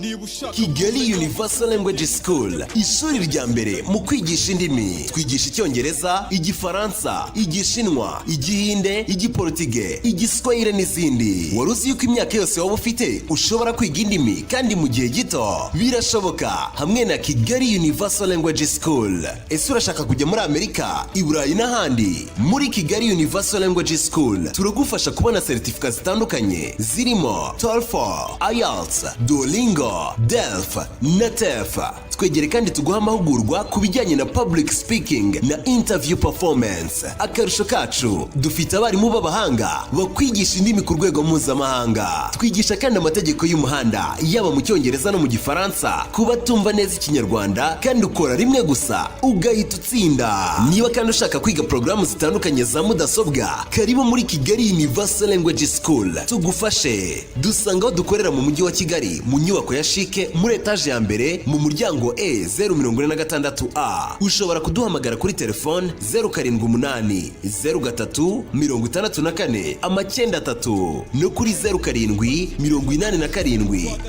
Niba ushaka Kigali Universal Language School, ishuri rya mbere mu kwigisha indimi. Twigisha Icyongereza, Igifaransa, Igishinwa, Igihinde, Igiportige, Igiswahili n'izindi. Wari uzi yuko imyaka yose waba ufite ushobora kwiga indimi kandi mu gihe gito? Birashoboka hamwe na Kigali Universal Language School. Ese urashaka kujya muri Amerika, i Burayi n'ahandi? Muri Kigali Universal Language School turagufasha kubona seritifika zitandukanye zirimo TOEFL, IELTS, Duolingo, DELF na TEF. Twegere kandi tuguha amahugurwa ku bijyanye na public speaking na interview performance. Akarusho kacu, dufite abarimu b'abahanga bakwigisha indimi ku rwego mpuzamahanga. Twigisha kandi amategeko y'umuhanda, yaba mu Cyongereza no mu Gifaransa, ku batumva neza Ikinyarwanda, kandi ukora rimwe gusa ugahita utsinda. Niba kandi ushaka kwiga porogaramu zitandukanye za mudasobwa, karibu muri Kigali Universal Language School tugufashe. Dusanga aho dukorera mu Mujyi wa Kigali, mu nyubako ya CHIC, muri etaje ya mbere, mu muryango E 046 A. Ushobora kuduhamagara kuri telefone 078 03 64 93 no kuri 0787 21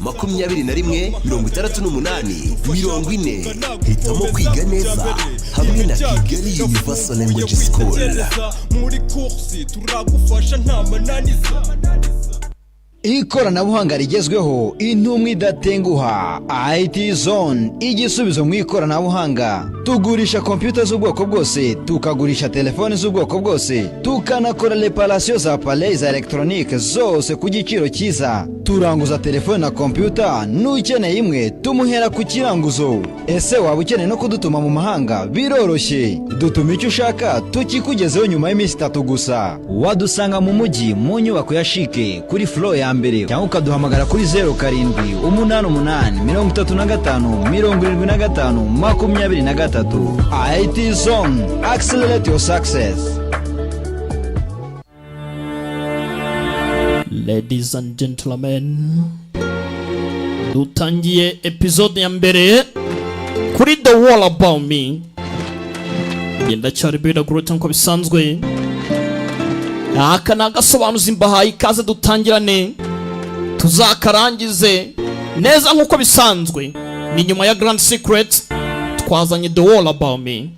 68 40. Hitamo kwiga neza hamwe na Kigali Universal Language School. Muri course turagufasha, nta mananiza. Ikoranabuhanga rigezweho, intumwa idatenguha, IT Zone, igisubizo mu ikoranabuhanga. Tugurisha kompiyuta z'ubwoko bwose, tukagurisha telefoni z'ubwoko bwose, tukanakora réparation za appareils za électronique zose ku giciro cyiza. Turanguza telefoni na kompiyuta, n'ukeneye imwe tumuhera ku kiranguzo. Ese waba ukeneye no kudutuma mu mahanga? Biroroshye, dutuma icyo ushaka tukikugezeho nyuma y'iminsi 3 gusa. Wadusanga mu mujyi, mu nyubako ya CHIC, kuri floor ya mbere, cyangwa ukaduhamagara kuri 0788 35 75 23. IT Zone, accelerate your success. Ladies and gentlemen, dutangiye episode ya mbere kuri The Wall About Me. Ngenda cyari bera guruta nkuko bisanzwe. Aka ni agasobanuzi, mbahaye ikaze, dutangirane tuzakarangize neza nkuko bisanzwe. Ni nyuma ya Grand Secret twazanye The Wall About Me.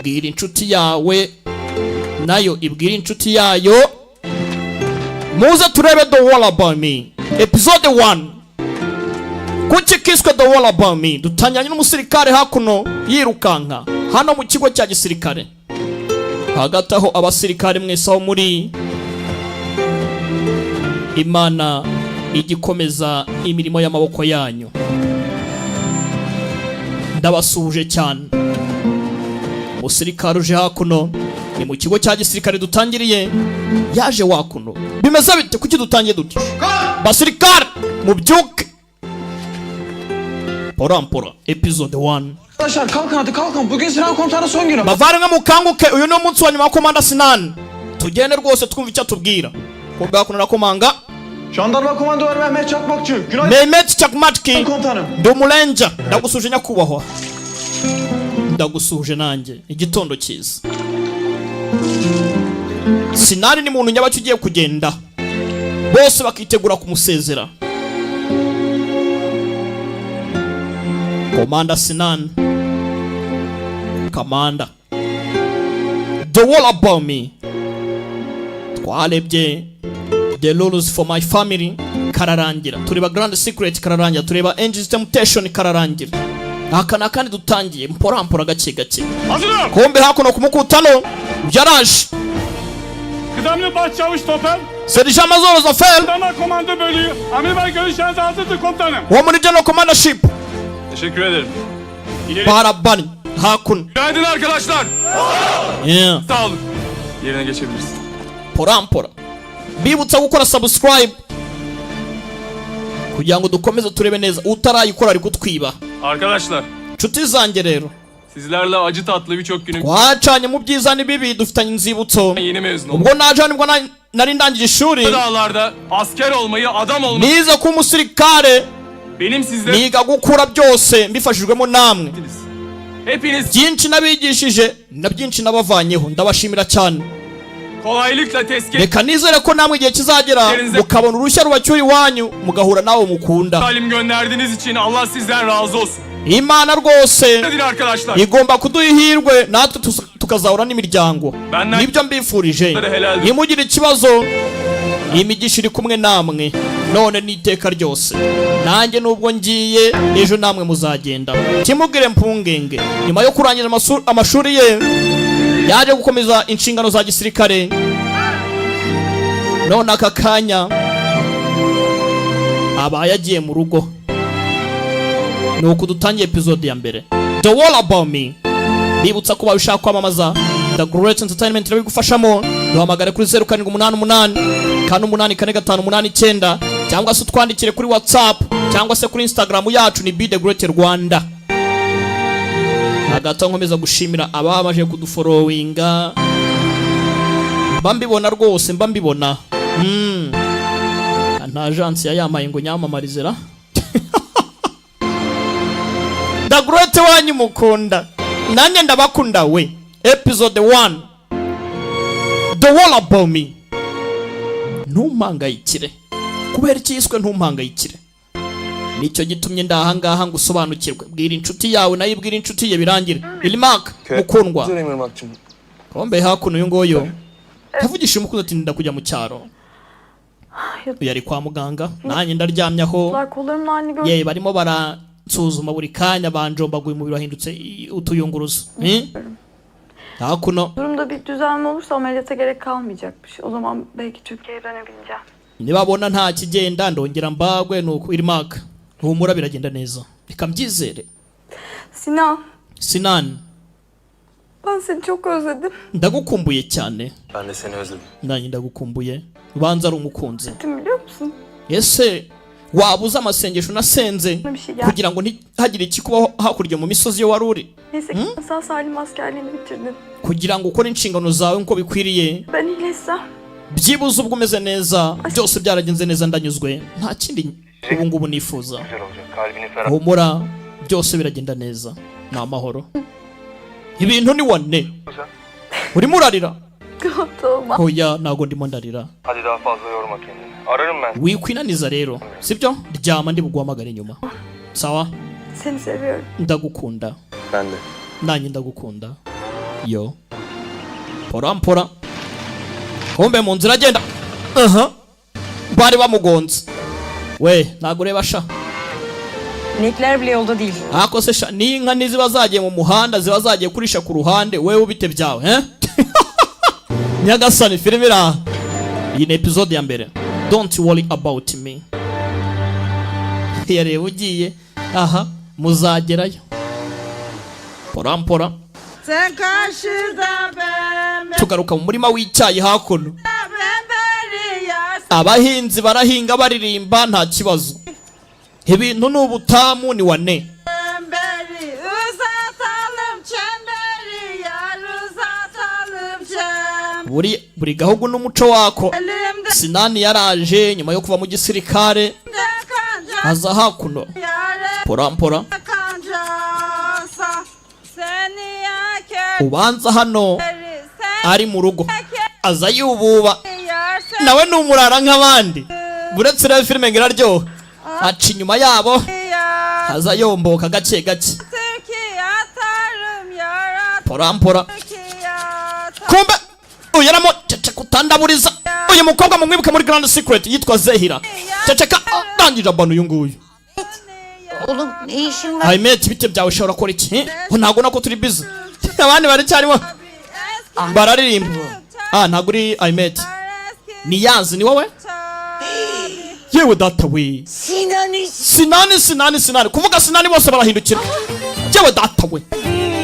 Bwira inshuti yawe, nayo ibwira inshuti yayo, muze turebe The Wall About Me episode 1. Kuki kiswe The Wall About Me? Dutangiranye n'umusirikare hakuno yirukanka hano mu kigo cya gisirikare. Hagati aho, abasirikare mwese aho muri, Imana igikomeza imirimo y'amaboko yanyu, ndabasuhuje cyane. Umusirikare uje hakuno, ni mu kigo cya gisirikare dutangiriye, yaje wakuno. Bimeze bite? Kuki dutangiye dutya? Basirikare mubyuke, porampora, episode 1. Arkadaşlar, kalkın hadi kalkın. Bugün Sinan komutanın son günü. Bavandimwe, mukanguke, uyu ni umunsi wa nyuma wa komanda Sinani, tugende rwose twumva icyo atubwira. Kumbe hakuno nakomanga. Jandarma Komando Mehmet Çakmakçı. Günaydın Mehmet Çakmakçı. komutanım. Ndi umurenja, ndagusuje nyakubahwa. Ndagusuhuje nanjye, igitondo cyiza. Sinani ni muntu nyabaki ugiye kugenda, bose bakitegura kumusezera. Komanda Sinani, kamanda. The Wall About Me, twarebye The Rules for My Family kararangira, tureba Grand Secret kararangira, tureba Angels Temptation kararangira. Aka ni akandi dutangiye mpora mpora, gake gake. Kumbe hakuno ku mukutano yaraje. Kıdemli Başçavuş Topel, Serija Majoro Zafer. Jandarma Komando Bölüğü, Amir görüşleriniz hazırdır komutanım. Wo muri General Commandership. Teşekkür ederim. İleri. Barabani hakuno. Günaydın arkadaşlar. Yeah. Sağ olun. Yerine geçebilirsin. Pora mpora, bibutsa gukora subscribe kugira ngo dukomeze turebe neza. Utarayikora ari kutwiba. Arkadaşlar, Nshuti zanjye rero, sizlerle acı tatlı birçok günü twacanye mu byiza n'ibibi, dufitanye inzibutso. Yeni mezun oldum. Ubwo naje hano, nibwo nari ndangije ishuri. Dağlarda asker olmayı, adam olmayı Nize kuba umusirikare, benim sizlere niga gukura, byose mbifashijwemo namwe. Hepiniz Byinshi nabigishije na byinshi nabavanyeho, ndabashimira cyane. Kolaylıkla tezkere Reka nizere ko namwe igihe kizagera mukabona uruhushya rubacyura iwanyu, mugahura nawe mukunda. Salim gönderdiğiniz için Allah sizden razı olsun. Imana rwose Hadi arkadaşlar. igomba kuduha ihirwe, natwe tukazahura n'imiryango. Nibyo mbifurije. Helal. Nimugire ikibazo, imigisha iri kumwe namwe none n'iteka ryose. Nanjye nubwo ngiye, ejo namwe muzagenda, kimubwire mpungenge. Nyuma yo kurangiza amashuri ye, yaje gukomeza inshingano za gisirikare. None aka kanya abaye agiye mu rugo. Ni uku dutangiye episode ya mbere, The Wall About Me. Bibutsa ko ushaka kwamamaza, The Great Entertainment irabigufashamo. Duhamagare kuri 0788484589, cyangwa se utwandikire kuri WhatsApp, cyangwa se kuri Instagram yacu ni Be The Great Rwanda. Hagati aho nkomeza gushimira abamaze kudufollowinga. Mba mbibona rwose, mba mbibona. Nta agence yayamaye ngo nyamamarize ra. The Great wanyu mukunda, nanjye ndabakunda we. Episode 1, The Wall About Me, ntumpangayikire. Kubera iki yiswe ntumpangayikire? Nicyo gitumye ndahangaha ngo usobanukirwe. Bwira inshuti yawe, nayo ibwira inshuti ye, birangire. Ilimak mukundwa. Irmak'cığım. Kombe hakuno uyu nguyu yavugisha umukunzi ati: "Ndakujya mu cyaro." Uyu ari kwa muganga, nanjye ndaryamye aho. Kollarımın halini gör. Ye, barimo baransuzuma buri kanya, banjombaguye, umubiri wahindutse utuyunguruzo. Hakuno Durumda bir düzelme olursa ameliyata gerek kalmayacakmış. O zaman belki Türkiye'ye dönebileceğim. Nibabona nta kigenda, ndongera mbagwe. Nuko Irmak, humura, biragenda neza, reka mbyizere. Sinan, Sinan, ben seni çok özledim. Ndagukumbuye cyane. Ben de seni özledim. Nanjye ndagukumbuye. Ubanza ari umukunzi. Biliyor musun? Ese waba uzi amasengesho nasenze kugira ngo ntihagire ikikubaho hakurya mu misozi iyo wari uri? Neyse ki sağ salim askerliğini bitirdin. Kugira ngo ukore inshingano zawe nk'uko bikwiriye. Ben iyileşsem Byibuze ubwo umeze neza, byose byaragenze neza, ndanyuzwe, nta kindi ubu ngubu nifuza. Güzel olacak. Kalbini ferah. Humura, byose biragenda neza, ni amahoro, ibintu ni wane. Urimo urarira? Tamam. Oya, ntabwo ndimo ndarira. Hadi daha fazla yorma kendini. Ararım ben. Wikwinaniza rero, sibyo? Ryama, ndi buguhamagare nyuma, sawa? Seni seviyorum. Ndagukunda. Ben de. Nanjye ndagukunda. Yo, pora mpora. Kumbe mu nzira agenda, aha bari bamugonze we. Ntabwo ureba sha. İnekler bile yolda değil. Ako se sha, n'inka niziba zagiye mu muhanda, ziba zagiye kurisha ku ruhande, wewe ubite byawe he? Nyagasani, filime iraha. Iyi ni episode ya mbere, Don't Worry About Me. Yareba ugiye aha, muzagerayo, pora mpora. Tugaruka mu murima w'icyayi hakuno, abahinzi barahinga baririmba, nta kibazo, ibintu ni ubutamu, ni wane. Uzatalım çemberi yar, uzatalım çemberi. Buri gahugu n'umuco wako. Sinani yaraje nyuma yo kuva mu gisirikare, aza hakuno, pora mpora. Kancasa seni yaker Ubanza hano ari mu rugo, aza yububa. Yar Nawe ni umurara nk'abandi. Buretse rero filime ngo iraryoha, aca inyuma yabo, aza yomboka gake gake. Türkiye atarım yar. Pora mpora. Türkiye atarım. Kumbe uyu yaramo. Ceceka, utandaburiza. Uyu mukobwa mumwibuke muri Grand Secret, yitwa Zehira. Ceceka, ndangije abana uyu nguyu. Oğlum, ne işin var? Ahmet, bite byawe? Ushobora gukora iki? Ho, ntabwo nako turi busy, abandi baracyarimo bararirimba. Ah, ntabwo uri Ahmet, ni Yazi, ni wowe. Yewe data we! Sinan'ı Sinani, Sinani, Sinani! Kuvuga Sinani bose barahindukira. Yewe data we!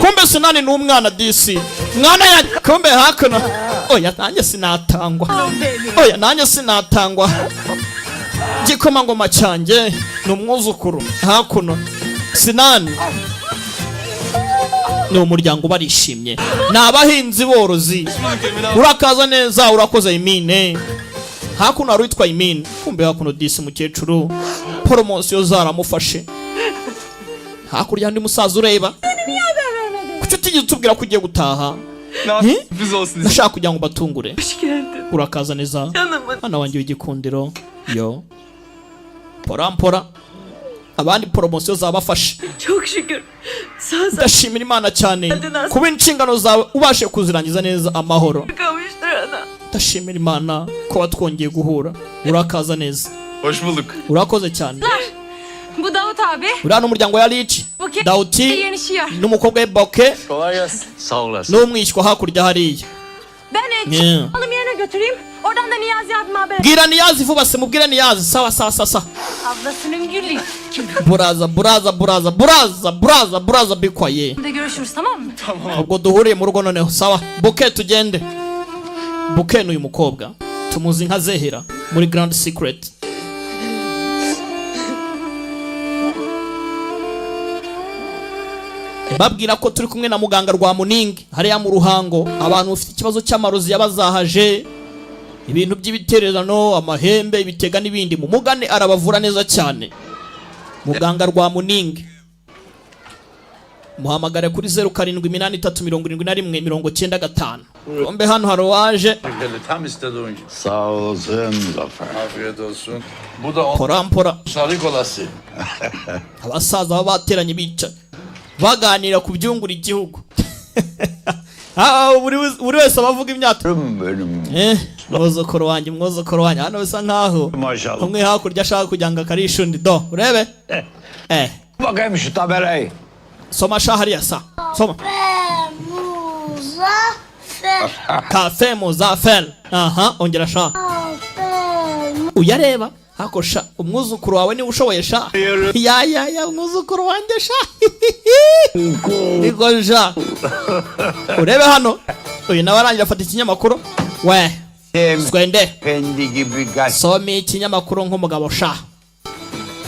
Kumbe Sinani ni umwana disi, mwana ya. Kumbe hakuno, oya, nanjye sinatangwa, oya, nanjye sinatangwa. Gikomangoma cyanjye ni umwuzukuru. Hakuno Sinani ni umuryango, barishimye, ni abahinzi borozi. Urakaza neza, urakoze Imine. Hakuno hari uwitwa Imine. Kumbe hakuno disi mukecuru poromosiyo zaramufashe. Hakurya undi musaza ureba: "Kuki utigeze utubwira ko ugiye gutaha?" Eh? Sürpriz olsun. Ndashaka kugira ngo mbatungure. Hoş geldin. Urakaza neza. Canımın. Hano wanjye w'igikundiro. Yo, pora mpora abandi poromosiyo zabafashe. Çok şükür. Sağ Ndashimira Imana cyane kuba inshingano zawe ubashe kuzirangiza neza amahoro. Kavuşturana. Ndashimira Imana kuba twongeye guhura. Urakaza neza. Hoş bulduk. Urakoze cyane. Bu Davut abi. Uriya ni umuryango ya Rich. Buke. Dauti Yeni şiar. n'umukobwa we Boke Kolay gelsin. Sağ olasın. n'umwishywa hakurya hariya. Ben Yeah. alım yerine götüreyim. Oradan da Niyazi abime haber. Bwira Niyazi vuba se, mubwire Niyazi. Sawa sawa sawa sawa. Ablasının gülü. Buraza buraza buraza buraza buraza buraza bikwaye. De görüşürüz, tamam mı? Ubwo duhuriye mu rugo noneho. Sawa Buke, tugende. Buke ni uyu mukobwa tumuzi nka Zehera muri Grand Secret. Babwira ko turi kumwe na muganga Rwamuningi hariya mu Ruhango. Abantu bafite ikibazo cy'amarozi yabazahaje, ibintu by'ibitererano, amahembe, ibitega n'ibindi, mumugane arabavura neza cyane. Muganga Rwamuningi, muhamagare kuri 07837195. Kombe hano hari uwaje. Tam istediğin gibi. Sağ olasın Zafer. Afiyet olsun. Bu da Pora mpora. sarı kolası. Abasaza baba bateranye, bica baganira ku byungura igihugu. Ah, buri wese aba avuga imyato. Benim. Eh, mwuzukuru wanjye, mwuzukuru wanjye. Hano bisa nkaho Maşallah. umwe hakurya ashaka kugira ngo akarishe undi. Do urebe, eh. Bakayım şu tabelayı. Soma sha hariya sa, soma. Kafe Muzaffer. Aha, ongera sha. Uyareba hako sha, umwuzukuru wawe niwe ushoboye sha. Ya ya ya, umwuzukuru wanjye sha. Niko sha. Urebe hano, uyu nawe arangira afata ikinyamakuru we. Swende. Kendi gibi gaz. Soma ikinyamakuru nk'umugabo sha.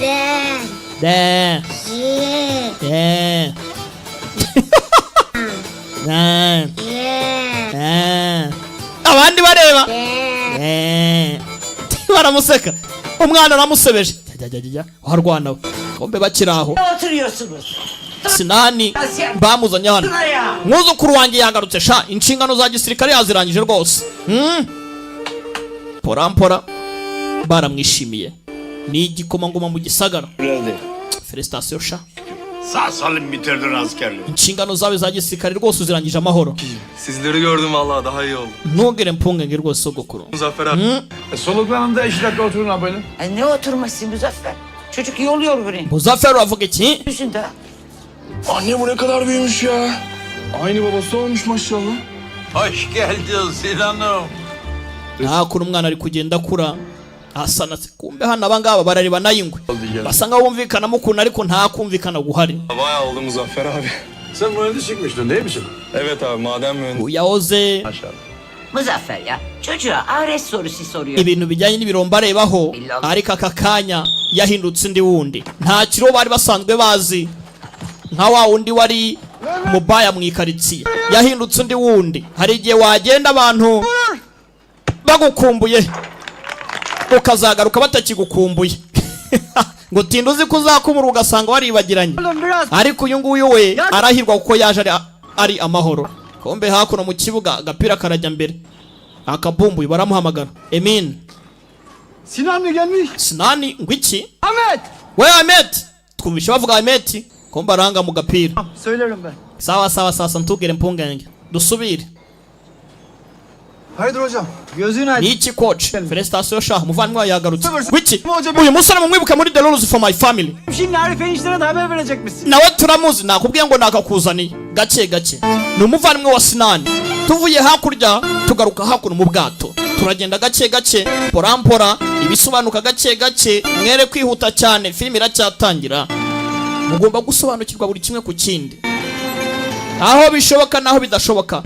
De de de de. Abandi bareba. Eh. Baramuseka, umwana aramusebeje. Jya jya jya jya warwana we. Kombe bakiri aho. Oturuyorsunuz. Sinani bamuzanye hano. Mwuzukuru wanjye yagarutse sha, inshingano za gisirikare yazirangije rwose. Pora mpora baramwishimiye, ni igikomangoma mu gisagara. Félicitations sha. Sağ salim bitirdin askerliği. Inshingano zawe za gisirikare rwose uzirangije amahoro. Sizleri gördüm vallahi, daha iyi oldu. Ntugire impungenge rwose sogokuru. Muzaffer abi. Soluklanın da 2 dakika oturun abi. Ay ne oturması Muzaffer? Çocuk yoluyor bunu. Muzaffer avuga iki? Yüzünde. Anne, bu ne kadar büyümüş ya. Aynı babası olmuş maşallah. Hoş geldin Sinan'ım. Hakuno umwana ari kugenda akura asa na se. Kumbe hano abangaba barareba nayingwe, basa nkaho bumvikanamo ukuntu ariko nta kumvikana guhari. Bayağı oldu Muzaffer abi. Sen mühendis çıkmıştın değil misin? Evet abi, maden mühendisi. Yahoze Maşallah. Muzaffer ya. Çocuğa ahiret sorusu soruyor. Ibintu bijyanye n'ibirombe arebaho, ariko aka kanya yahindutse undi wundi, nta kiro bari basanzwe bazi nka wa wundi wari mubaya mu ikaritsiye. Yahindutse undi wundi. Hari igihe wagenda abantu bagukumbuye, ukazagaruka batakigukumbuye, ngo tinda uzi ko uzakumura ugasanga waribagiranye. Ariko uyu nguyu we arahirwa kuko yaje ari amahoro. Kombe hakuno mu kibuga agapira karajya mbere, akabumbuye baramuhamagara Emin. Sinan mı gelmiş? Sinani ngo iki? Ahmet! We Ahmet, twumvishe bavuga Ahmet, kombe aranga mu gapira. Söylerim ben. Sawa sawa sasa, ntugire impungenge, dusubire. Hayırdır hocam? Gözün aydın. Ni iki coach? Félicitations sha, umuvandimwe wawe yagarutse. Wiki uyu musore mumwibuke muri The Rules for My Family. Şimdi Arif eniştene de haber verecekmişsin. Nawe turamuzi, nakubwiye ngo nakakuzaniye gake gake. Ni umuvandimwe wa Sinani. Tuvuye hakurya tugaruka hakuno mu bwato, turagenda gake gake, pora mpora, ibisobanuka gake gake. Mwere kwihuta cyane, filime iracyatangira, mugomba gusobanukirwa buri kimwe ku kindi, aho bishoboka n'aho bidashoboka.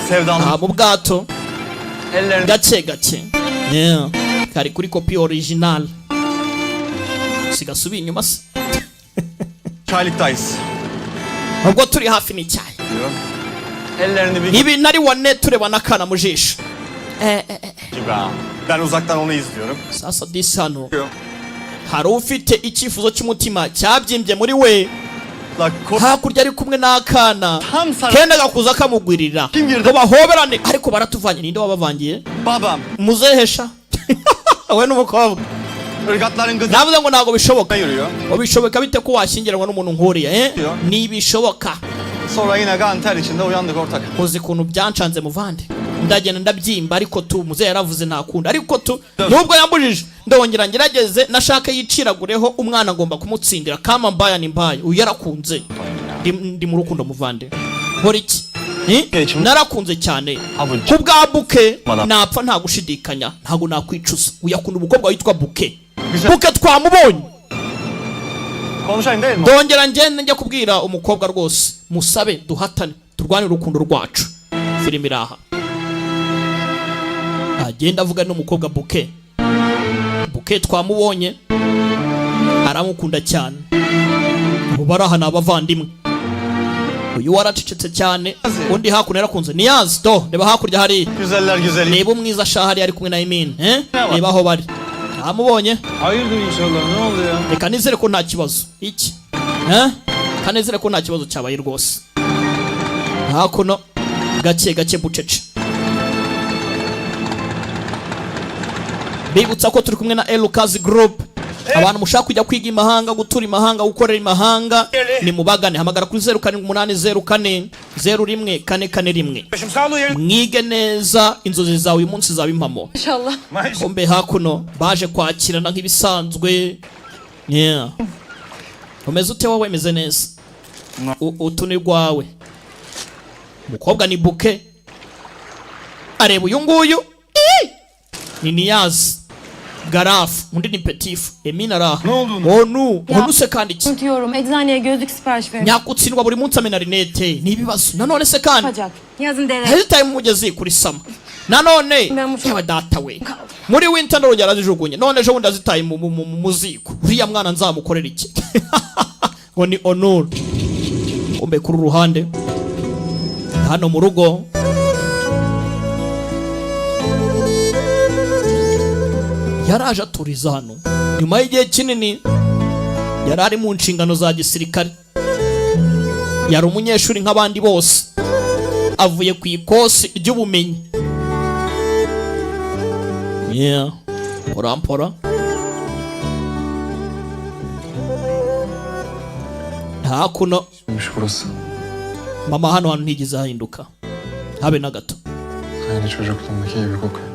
Sevdalı. Aha mu bwato Ellerini gake gake. Yeah. Kari kuri kopi original, sigasubiye inyuma se. Çaylıktayız. Ubwo turi hafi n'icyayi. Ellerini bir Ibintu ari wane, tureba n'akana mu jisho. Gibi ha. Ben uzaktan onu izliyorum. Sasa disi hano hari ufite icyifuzo cy'umutima cyabyimbye muri we. Hakurya ari kumwe n'akana kendaga kuza kamugwirira ngo bahoberane, ariko baratuvanye. Ninde wabavangiye? Babam. Muzehesha we n'umukobwa. Irgatların kızı Navuze ngo ntabwo bishoboka. Yürüyor. Ngo bishoboka bite ko washyingiranwa n'umuntu nk'uriya, eh? Ntibishoboka. Sonra yine kan ter içinde uyandık ortak. Uzi ukuntu byancanze, muvande? Ndagenda ndabyimba, ariko tu muzehe yaravuze ntakunda, ariko tu nubwo yambujije ndongera ngerageze, nashaka yiciragureho umwana, ngomba kumutsindira. Kama mbaya ni mbaya, uyu yarakunze. Ndi mu rukundo, muvande, nkora iki? Eh? Narakunze cyane ku bwa Buke, napfa nta gushidikanya, ntabwo nakwicuza. Uyakunda umukobwa witwa Buke. Buke twamubonye. Konuşayım değil mi? Ndongera ngende njya kubwira umukobwa rwose, musabe duhatane, turwane urukundo rwacu. Filime iraha, agenda avuga n'umukobwa Buke. Buke twamubonye, aramukunda cyane. Abo bari aha ni abavandimwe. Uyu waracecetse cyane, undi hakuno yarakunze Niyazi. To reba hakurya hariya. Güzeller güzeli. Niba umwiza shahari ari kumwe na Emin, eh? Reba aho bari, namubonye. Hayırdır inşallah, ne oldu ya? Reka nizere ko nta kibazo iki, eh? Reka nizere ko nta kibazo cyabaye rwose. Hakuno gake gake, bucece. Bibutsa ko turi kumwe na Elukazi Group. Abantu mushaka kujya kwiga imahanga, gutura imahanga, gukorera imahanga, ni mubagane. Hamagara kuri 0780401441. Mwige neza, inzozi zawe uyu munsi zaba impamo. İnşallah. Kumbe hakuno baje kwakirana nk'ibisanzwe. Yeah. Umeze ute wowe? Meze neza. Utu ni rwawe. Umukobwa ni Buke, areba uyu nguyu. Ii! Ni Niyazi Garafu, undi ni Petifu Emina araha. Onu onu se kandi iki? Unutuyorum. Eczaneye gözlük sipariş vermiş. Nyakutsindwa buri munsi amena rinete, ni ibibazo nanone se kandi. Yapacak. Yazın dere. Yazitaye mu mugezi kuri sama nanone. Yewe data we, muri winter ndongera arazijugunye, none ejo bundi azitaye mu ziko. Uriya mwana nzamukorera iki? Ngo ni Onur. Kumbe kuri ruhande hano mu rugo yaraje aturiza hano nyuma y'igihe kinini yari ari mu nshingano za gisirikare. Yari umunyeshuri nk'abandi bose, avuye ku ikosi ry'ubumenyi. Yeah. Mpora mpora hakuno. Burası. Mama, hano hantu ntigeze hahinduka habe na gato. Aynı çocukluğumdaki gibi kokuyor.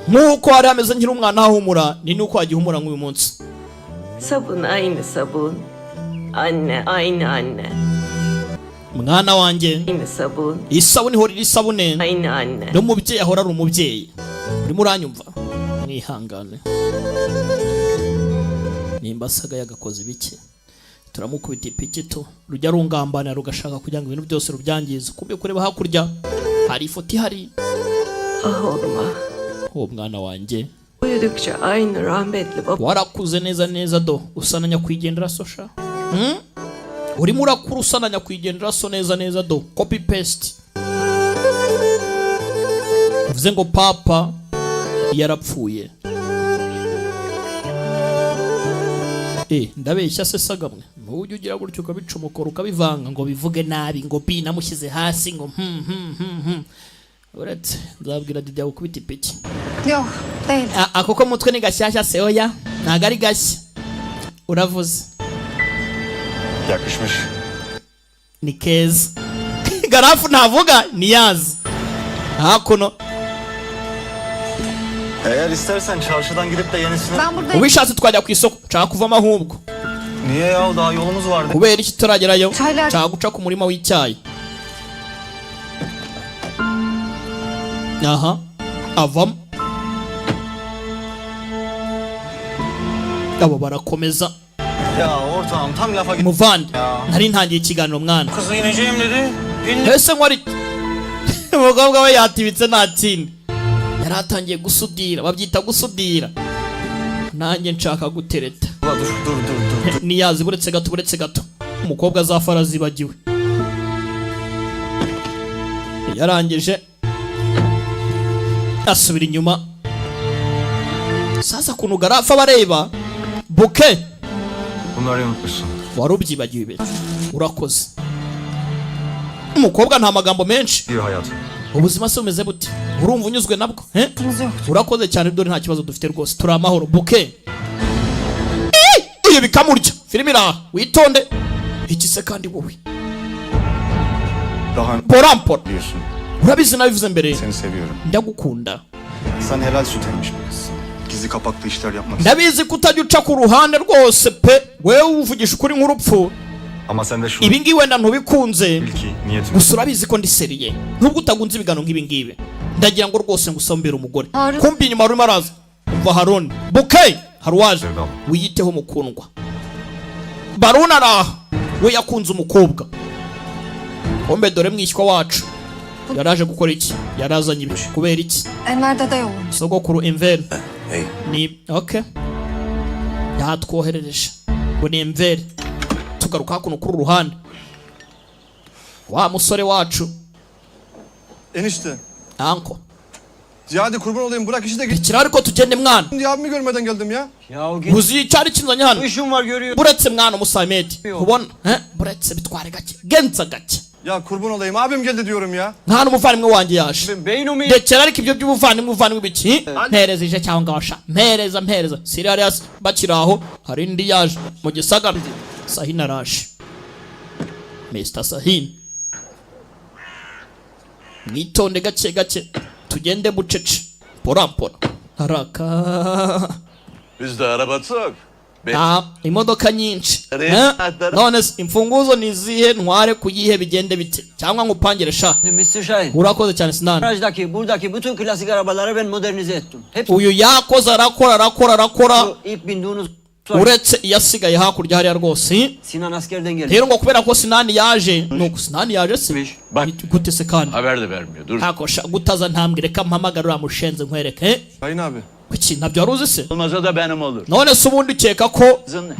Nk'uko hari hameze nkiri umwana hahumura, ni nuko hagihumura nk'uyu munsi. Sabun aynı sabun. Anne aynı anne. Mwana wanjye, Aynı sabun. isabune ihora iri isabune. Aynı anne. N'umubyeyi ahora ari umubyeyi. Urimo uranyumva? Mwihangane, nimba asaga yagakoze ibiki, turamukubita ipikito rujya rungambana rugashaka kugira ngo ibintu byose rubyangize. Kumbe kureba hakurya hari ifoto ihari. Ah oğlum ah. Uwo mwana wanjye. Uyudukça aynı rahmetli babam. Warakuze neza neza do, usa na nyakwigendera sosha? Urimo urakura usa na nyakwigendera so neza neza do, copy paste. Bivuze ngo papa yarapfuye. Ndabeshya se sagamwe? Ntujya ugira gutyo ukabicomokora ukabivanga ngo bivuge nabi ngo bi namushyize hasi ngo Uretse nzabwira Didi gukubita ipiki. Yok değil. Ako ko mutwe ni gashyashya se? Oya, ntago ari gashya, uravuze. Yakışmış. Ni keza. Garafu ntavuga, niyazi hakuno. Eğer istersen çarşıdan gidip de yenisini... Ben buradayım. Ubishatse twajya ku isoko, nshaka kuvamo ahubwo. Niye ya, daha yolumuz vardı. Kubera iki tutaragerayo? Çaylar. Nshaka guca ku murima w'icyayi. Aha avamo, abo barakomeza. Ya ortağım, tam lafa git. Muvandi, Ya. nari ntangiye ikiganiro mwana. Kızı ineceğim dedi. Ese nkora iki? Umukobwa we yatibitse, nta kindi, yari atangiye gusudira, babyita gusudira. Nanjye nshaka gutereta. Dur dur dur dur. Niyazi, buretse gato, buretse gato, umukobwa azafara arazibagiwe. Yarangije asubira inyuma. Sasa kuntu Garafa bareba Buke. Bunları unutmuşsun. Wari ubyibagiwe ibi. Urakoze. Umukobwa nta magambo menshi. Diyor hayatım. Ubuzima se bumeze bute? Urumva unyuzwe nabwo, eh? Urakoze cyane, dore nta kibazo dufite rwose, turi amahoro. Buke. Ih! Uyu bikamurya. Filime iraha, witonde. Iki se kandi wowe? Daha Porampora. Biliyorsun. Urabizi, nabivuze mbere. Seni seviyorum. Ndagukunda. Sen helal süt emmiş bir kızsın. Gizli kapaklı işler yapmak Ndabizi ko utajya uca ku ruhande rwose pe, wewe uvugisha ukuri nk'urupfu. Ama sen de şunu Ibi ngibi wenda ntubikunze, bil ki niyetim gusa urabizi ko ndi sérieux, nubwo utagunze ibiganiro nk'ibi ngibi. Ndagira ngo rwose ngusombere umugore. Harun. Kumbi inyuma urimo araza. Umva Harun, buke haruwaje. Wiyiteho mukundwa. Baruna araha, we yakunze umukobwa. Kumbe dore mwishywa wacu yaraje gukora iki? Yarazanye ibi kubera iki? Enver dede yollamış. Sogokuru Enver. Hey. Ni okay, yatwoherereje ngo ni Enver. Tugaruka hakuno kuri uru ruhande, wa musore wacu. Enişte. Uncle. Hadi kurban olayım, bırak işi de git. Rekera ariko tugende mwana. Diye abimi görmeden geldim ya. Ya git. Uzi icyari kinzanye hano. İşim var, görüyorum. Buretse mwana musamedi, ubona, eh? Buretse, bitware gake, genza gake. Ya kurban olayım, abim geldi diyorum ya. Mwana, umuvandimwe wanjye yaje. Beynimi Rekera ariko, ibyo by'ubuvandimwe, ubuvandimwe biki? Mpereza ije cyangwa washa, mpereza, mpereza. Siriarias bakiri aho, hari indi yaje mu gisagara. Sahin araje, Mr Sahin. Mwitonde, gake gake, tugende bucece, porampora haraka. Bizde araba çok. Nta imodoka nyinshi. Eh? None se imfunguzo ni izihe? Ntware kuyihe? Bigende bite? Cyangwa ngupangire sha? Mr. Şahin. Urakoze cyane Sinan. Garajdaki, buradaki bütün klasik arabaları ben modernize ettim. Hepsi Uyu yakoze, arakora, arakora, arakora, ilk bindiğiniz uretse iyasigaye hakurya hariya rwose. Sinan askerden geldi. Rero ngo kubera ko Sinani yaje, nuko Sinani yaje se. Bak. Gute se kandi? Haber de vermiyor. Dur. Ntako sha, gutaza ntambwire. Reka mpamagare uriya mushenzi nkwereke, eh? Sayın abi. Kuki ntabyo wari uzi se? Olmasa da benim olur. None se ubundi ukeka ko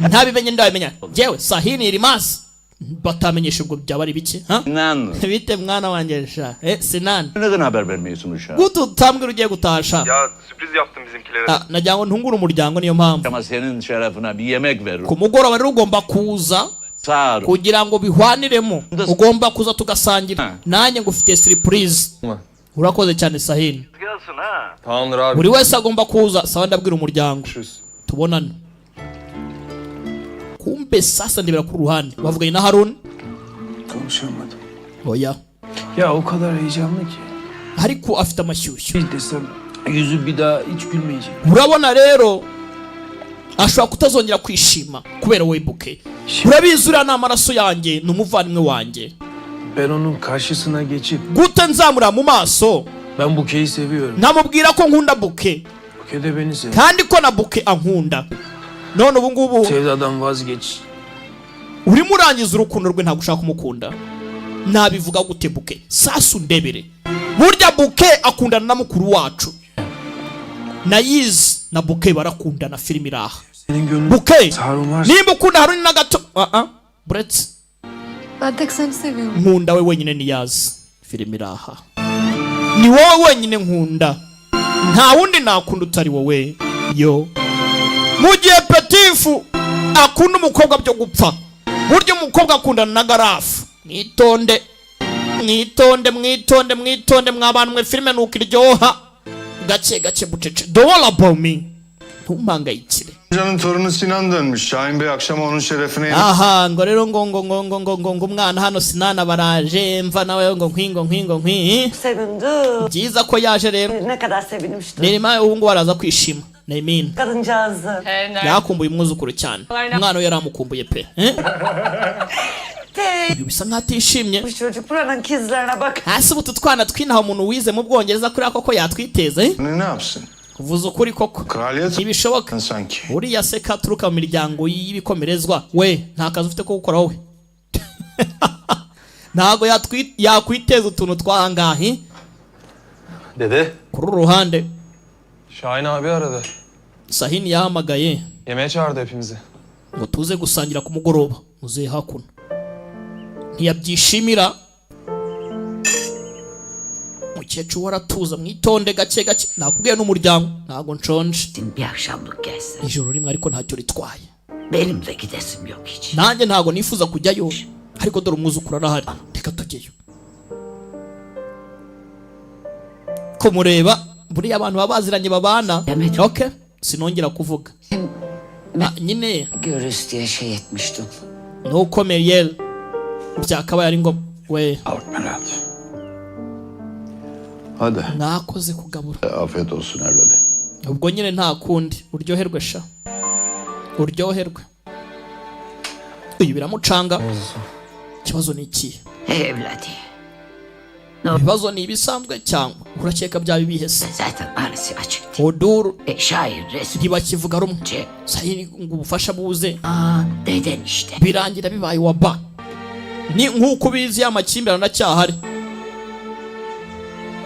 ntabimenye? Ndabimenya njyewe Sahini Irimasi, batamenyesha ubwo byaba ari biki, ha? Sinan. Bite mwana wanjye sha, eh Sinan? Neden haber vermiyorsun uşağa? Gute utambwira ugiye gutasha? Ya sürpriz yaptım bizimkilere. Ah, nagira ngo ntungure umuryango, niyo mpamvu. Ama senin şerefine bir yemek veririm. Ku mugoroba rero ugomba kuza Sağ ol. kugira ngo bihwaniremo, ugomba kuza tugasangira. Nanjye ngufitiye surprise. Urakoze cyane Sahini. Gelsin ha. Tamamdır abi. Buri wese agomba kuza. Sawa, ndabwira umuryango, tubonane. Kumbe sasa ndebera ku ruhande bavuganye na Harun. Konuşamadım. Oya. Ya o kadar heyecanlı ki. Ariko afite amashyushyu. Bir desem yüzü bir daha hiç gülmeyecek. Urabona rero ashobora kutazongera kwishima kubera wowe Buke. Urabizi, uriya ni amaraso yanjye, ni umuvandimwe wanjye. Ben onun karşısına geçip Gute nzamura mu maso ben Buke'yi seviyorum. nkamubwira ko nkunda Buke, Buke de beni seviyor. kandi ko na Buke ankunda? None ubu ngubu Sevdadan vazgeç. urimo urangiza urukundo rwe, ntabwo ushaka kumukunda. Nabivuga gute Buke? Sasa undebere, burya Buke akundana na mukuru wacu Nayizi, na Buke barakundana. Filime iraha. Senin gönlün Buke, Harun varsa nimba ukunda Haruni na gato, ah ah, buretse. Ben tek seni seviyorum. Nkunda we wenyine, niyazi. Filime iraha. Ni wowe wenyine nkunda, nta wundi nakunda utari wowe. Yo, mu gihe Petifu akunda umukobwa byo gupfa, burya umukobwa akundana na Garafu. Mwitonde, mwitonde, mwitonde, mwitonde mwabantu mwe, filime nuko iryoha gake gake, bucece. Don't worry about me, ntumpangayikire. Amcanın torunu Sinan dönmüş. Şahin Bey akşam onun şerefine yemek Aha, ngo rero ngo ngo ngo ngo ngo ngo ngo umwana hano Sinana baraje, mva nawe ngo nkwi ngo nkwi ngo nkwi. Sevindim. Byiza ko yaje rero. Ne kadar sevinmiştim. Nerima ubu ngubu araza kwishima Neymina. Kadıncağızı. Yakumbuye umwuzukuru cyane, umwana we yaramukumbuye pe, eh? Uyu bisa nkaho atishimye. Bu çocuk buranın kızlarına bak. Hasi ubu utu twana tw'inaha, umuntu wize mu Bwongereza kuriya koko yatwiteza, eh? Ne yapsın? Kuvuza ukuri koko Kraliyet ntibishoboka. Sanki. Uriya se katuruka mu miryango y'ibikomerezwa, we nta kazi ufite ko gukora wowe, ntabwo yakwiteza utuntu twahangahe. Dede. Kuri uru ruhande Şahin abi aradı. Sahini yahamagaye. Yemeğe çağırdı hepimizi. Ngo tuze gusangira ku mugoroba. Muzehe hakuno ntiyabyishimira. Mukecuru we aratuza. Mwitonde, gake gake, nakubwiye n'umuryango, ntabwo nshonje. Bir akşamlık gelsin. Ijoro rimwe ariko ntacyo ritwaye. Benim de gidesim yok hiç. Nanjye ntabwo nifuza kujyayo, ariko dore umwuzukuru arahari, reka tujyeyo kumureba. Buriya abantu baba baziranye babana. Okay, sinongera kuvuga. Ah, nyine Görürüz diye şey etmiştim. Nuko Meriel byakabaye ari ngombwa we. Melahat. Hadi. Mwakoze kugabura. Afiyet olsun evladım. Ubwo nyine nta kundi, uryoherwe sha, uryoherwe. Uyu biramucanga. Ikibazo ni ikihe? Evladı. Ibibazo ni ibisanzwe cyangwa urakeka byaba ibihe se? Zaten arası açık. Odur. E, şair resmi. Ntibakivuga rumwe. Sahi ngo ubufasha buze. Deden işte. Birangira bibaye wa ba ni nk'uko ubizi, ya makimbirane aracyahari.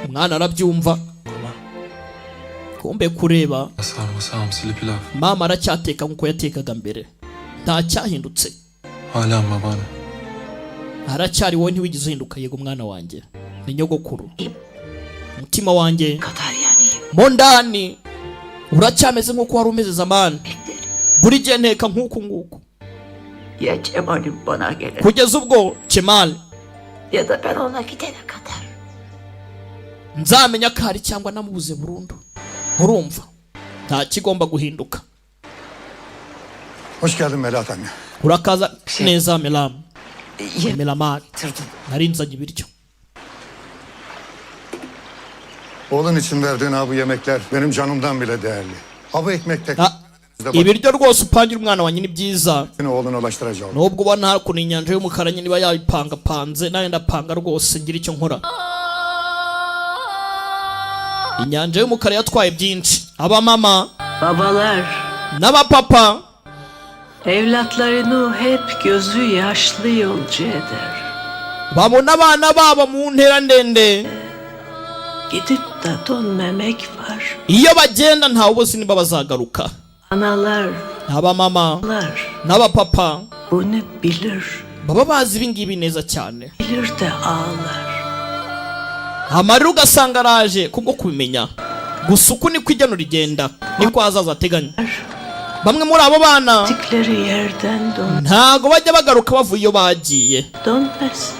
Umwana arabyumva, kumbe kureba. Sarması hamsili pilav. Mama aracyateka nk'uko yatekaga mbere, nta cyahindutse. Hala babaanne. Aracyari wowe, ntiwigeze uhinduka. Yego mwana wanjye, ni nyogokuru. Umutima wanjye mo ndani uracyameze nk'uko wari umeze zamani. Buri gihe nteka nk'uku nguku. Ya Cemal'im bana gelir Kugeza ubwo Kemal ya da ben ona gidene kadar. nzamenya ko hari cyangwa namubuze burundu. Urumva nta kigomba guhinduka. Hoş geldin Melahat anne. Urakaza neza Melamu, Melamari. Nari nzanye ibiryo. Oğlun için verdiğin ha bu yemekler benim canımdan bile değerli. Ha bu ekmek tek Ah, ibiryo rwose upangira umwana wanjye ni byiza. Oğluna ulaştıracağım. Nubwo ubona hakuno inyanja y'umukara nyine iba yabipangapanze, nawe ndapanga rwose ngira icyo nkora. Inyanja y'umukara yatwaye byinshi, abamama Babalar n'abapapa evlatlarını hep gözü yaşlı yolcu eder. Babona abana babo mu ntera ndende. Gidip de dönmemek var. Iyo bagenda ntawe ubuzi niba bazagaruka. Analar Abamama n'abapapa bunu bilir. Baba bazi ibi ngibi neza cyane. Bilir de ağlar. Amarira ugasanga araje kubwo kubimenya. Gusa uku niko igeno rigenda, niko ahazaza ateganya. Bamwe muri abo bana Gittikleri yerden dön ntago bajya bagaruka bavuye iyo bagiye. Dönmez.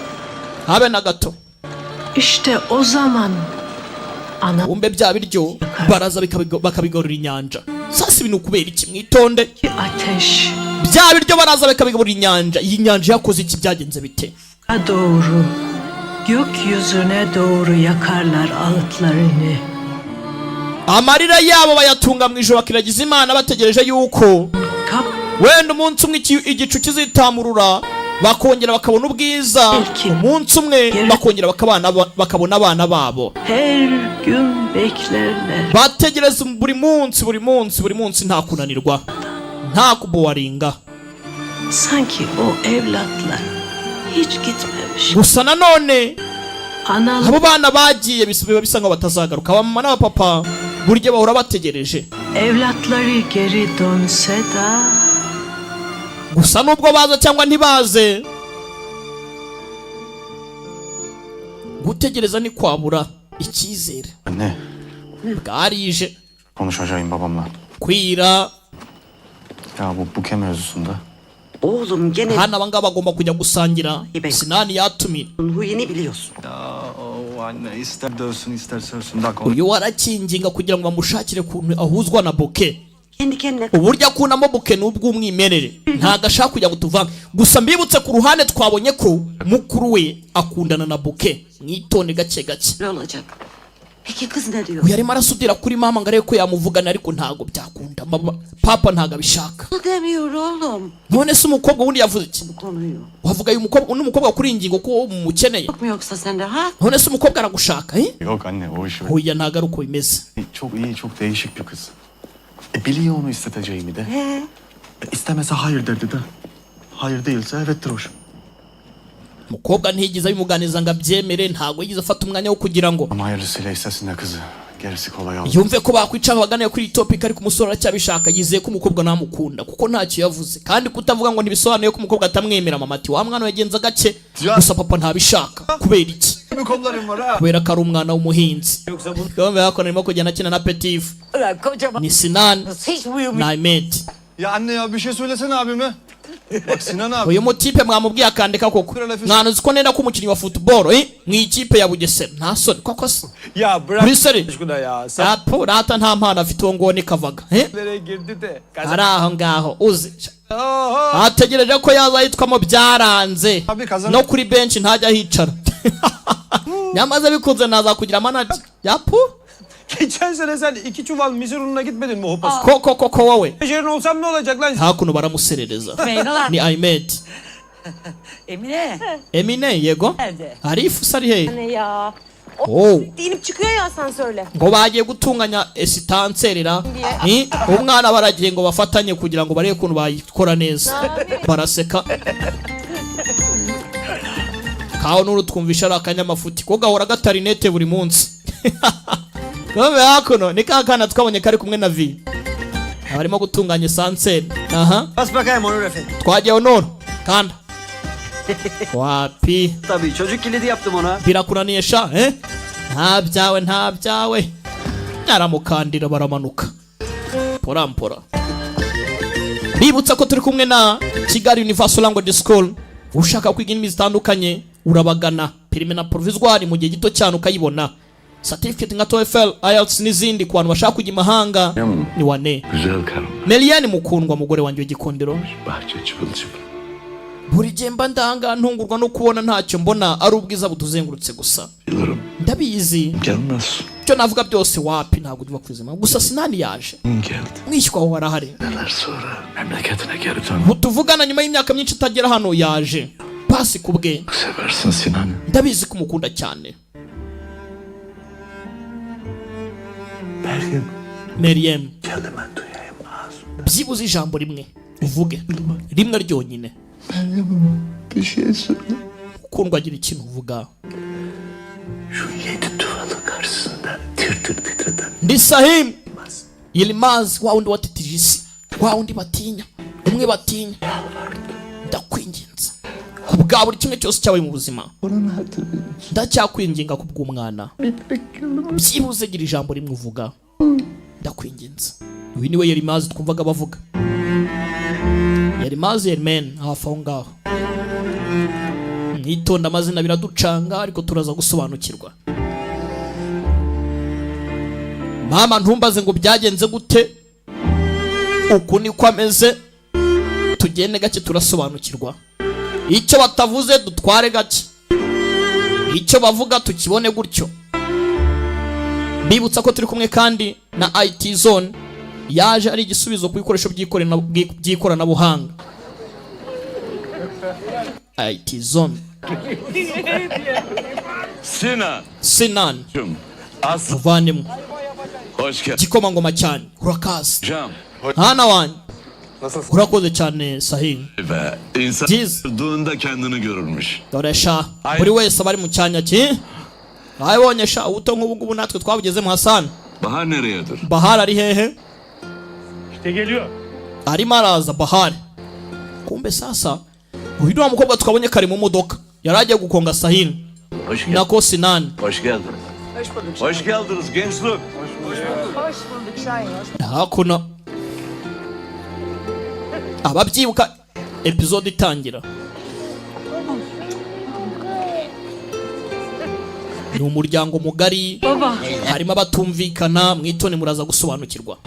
Habe na gato. İşte o zaman ana Wumve, bya biryo baraza bakabigarura inyanja. Sasa ibi ni ukubera iki? Mwitonde. Ateş Bya biryo baraza bakabigaburira inyanja. Iyi nyanja yakoze iki? Byagenze bite? Doğru gökyüzüne doğru yakarlar ağıtlarını. Amarira yabo bayatunga mu ijoro, bakiragiza Imana bategereje yuko wenda umunsi umwe igicu kizitamurura, bakongera bakabona ubwiza, umunsi umwe bakongera bakabana, bakabona abana babo. Her gün beklerler. Bategereza buri munsi, buri munsi, buri munsi, nta kunanirwa, nta kubowaringa. Sanki o evlatlar hiç gitmemiş. Gusa nanone Analar abo bana bagiye biba bisa nkaho batazagaruka. Abamama n'abapapa buri gihe bahora bategereje. Evlatları geri dönse de Gusa nubwo baza cyangwa ntibaze, gutegereza ni kwabura icyizere. Anne, Bwarije. konuşacağım babamla. Kwira. Ya bu buke mevzusunda. Oğlum gene Hano abangaba bagomba kujya gusangira. Sinani yatumiye. Huyunu biliyorsun. Ya o anne ister dövsün ister sövsün daha Uyu warakinginga kugira ngo bamushakire ukuntu ahuzwa na Buke. Kendi kendine Uburyo akundamo Buke ni ubw'umwimerere, ntabwo ashaka kujya ngo tuvange. Gusa mbibutse, ku ruhande twabonye ko mukuru we akundana na Buke. Mwitonde gake gake. Ne olacak? Peki kız ne diyor? Uyu arimo arasudira kuri mama ngo arebe ko yamuvugana, ariko ntabwo byakunda. Mama, papa ntabwo abishaka. Demiyor oğlum None se umukobwa wundi yavuze iki? Bu konuyu. Wavuga uyu mukobwa, undi mukobwa kuri iyi ngingo ko mumukeneye? Yok mu yoksa sende ha? None se umukobwa aragushaka, eh? Yok anne, o iş öyle. Oya, ntabwo ari uko bimeze. Çok iyi, çok değişik bir kız. E, biliyor onu isteteceğimi de. E, istemese hayır derdi de. Hayır değilse evettir hoşum. Umukobwa ntiyigeze abimuganiza ngo abyemere, ntabwo yigeze afata umwanya wo kugira ngo Ama hayırlısıyla istesin de kızı. Gerisi kolay olur. yumve ko bakwicara baganira kuri iyi topic. Ariko umusore aracyabishaka, yizeye ko umukobwa namukunda kuko ntacyo yavuze. Kandi kutavuga ngo ntibisobanuye ko umukobwa atamwemera. Mama ati: "Wa mwana yagenza gake." Gusa papa ntabishaka. Kubera iki? Kollarım var ha. Kubera ko ari umwana w'umuhinzi. Gahunda yakono arimo kugenda akina na petifu. Ulan kocaman Ni Sinan hiç uyumuyor. na Ahmed. Ya anne ya bir şey söylesene abime. Bak Sinan abi. Uyu mutipe mwamubwiye akandika koko. Mwana, uzi ko nenda ko umukinnyi wa football mu ikipe ya Bugesera? Nta soni koko se? Ya bırak Kuri seri aşkına ya. Sen Apo rata nta mpano afite uwo nguwo ni kavaga. nereye girdi de. Ari aho ngaho uzi Oho. ategereje ko yaza yitwamo, byaranze. Abi kazan- No kuri benshi ntajya ahicara. Nyamaze bikunze naza kugira manager yapu. Geçen sene sen iki çuval misir ununa gitmedin mi hopası? Koko koko wowe. Menajerin olsam ne olacak lan? Hakuno baramuserereza. Meydalar. Ni Ahmed. Emine. Emine, yego. Nerede? Arifu ari hehe? Ne ya? Oh. İnip çıkıyor ya asansörle. Ngo bagiye gutunganya esitanserera ni umwana, baragiye ngo bafatanye kugira ngo barebe ukuntu bayikora neza. Baraseka kaho nuru twumvisha ari akanyamafuti ko gahora gatarinete buri munsi. None hakuno ni ka kana twabonye kari kumwe na vi abarimo gutunganya esanseri aha. Bas bakayım Onur Efendi. Twagiye Onur, kanda wapi. Tabii çocuk kilidi yaptım ona. Birakunaniye sha, eh? Nta byawe, nta byawe. Aramukandira, baramanuka pora mpora. Bibutsa ko turi kumwe na Kigali Universal Language School. Ushaka kwiga indimi zitandukanye urabagana, permis na provisoire mu gihe gito cyane ukayibona, certificate nka TOEFL, IELTS n'izindi ku bantu bashaka kujya imahanga ni wane. Güzel karım. Meliane, mukundwa, mugore wanjye w'igikundiro. Bahçe çıpıl çıpıl. Buri gihe mba ndanga ntungurwa no kubona ntacyo mbona ari ubwiza butuzengurutse gusa. Bilirim. Ndabizi. Gelmez. Icyo navuga byose wapi, ntabwo uva kwizima gusa Sinani yaje. Geldi. Mwishywa wawe arahari. Neler sonra memleketine geri dön. Tuvugana nyuma y'imyaka myinshi itagera hano, yaje pasi ku bwe. Seversin Sinan'ı. Ndabizi ko umukunda cyane. Meryem. Meriem. Kelime duyayım ağzında. Byibuze ijambo rimwe uvuge, rimwe ryonyine. Meryem, bir şey söyle. Ukundwa, agira ikintu uvuga. Şu yedi duvalı karşısında tir tir titreden Ndi Sahim Yilmaz, wa wundi watitije isi, wa wundi batinya, umwe batinya. Ndakwinginze ku bwa buri kimwe cyose cyabaye mu buzima. Onun hatırı için. Ndacyakwinginga ku bw'umwana, byibuze gira ijambo rimwe uvuga, ndakwinginze. Uyu niwe Yerimazi twumvaga bavuga, Yerimazi Yerimen, hafi aho ngaho. Mwitonda, amazina biraducanga ariko turaza gusobanukirwa. Mama, ntumbaze ngo byagenze gute, uku niko ameze. Tugende gake turasobanukirwa. Icyo batavuze dutware gake, icyo bavuga tukibone gutyo. Mbibutsa ko turi kumwe kandi na IT Zone, yaje ari igisubizo ku bikoresho by'ikoranabuhanga. IT Zone. Sinan. Sinan. Aslı. Muvandimwe. Hoş geldin. Igikomangoma cyane, urakaza. Hocam. Mwana wanjye, urakoze cyane Sahin. Be, insan Ciz. durduğunda kendini görürmüş. Dore sha, buri wese aba ari mu cyanya cye. Mwabibonye sha, ubuto nk'ubu ngubu natwe twabugezemo. Hassan. Bahar nereyedir? Bahar ari hehe? İşte geliyor. Arimo araza Bahari. Kumbe sasa uyu ni wa mukobwa twabonye kare mu modoka, yari agiye gukonga Sahin. Hoş geldin. Nako Sinani. Hoş geldiniz. Hoş geldiniz gençlik. Hoş bulduk Şahin. Hakuno ababyibuka episode itangira ni umuryango mugari. Baba. Harimo abatumvikana. Mwitone, muraza gusobanukirwa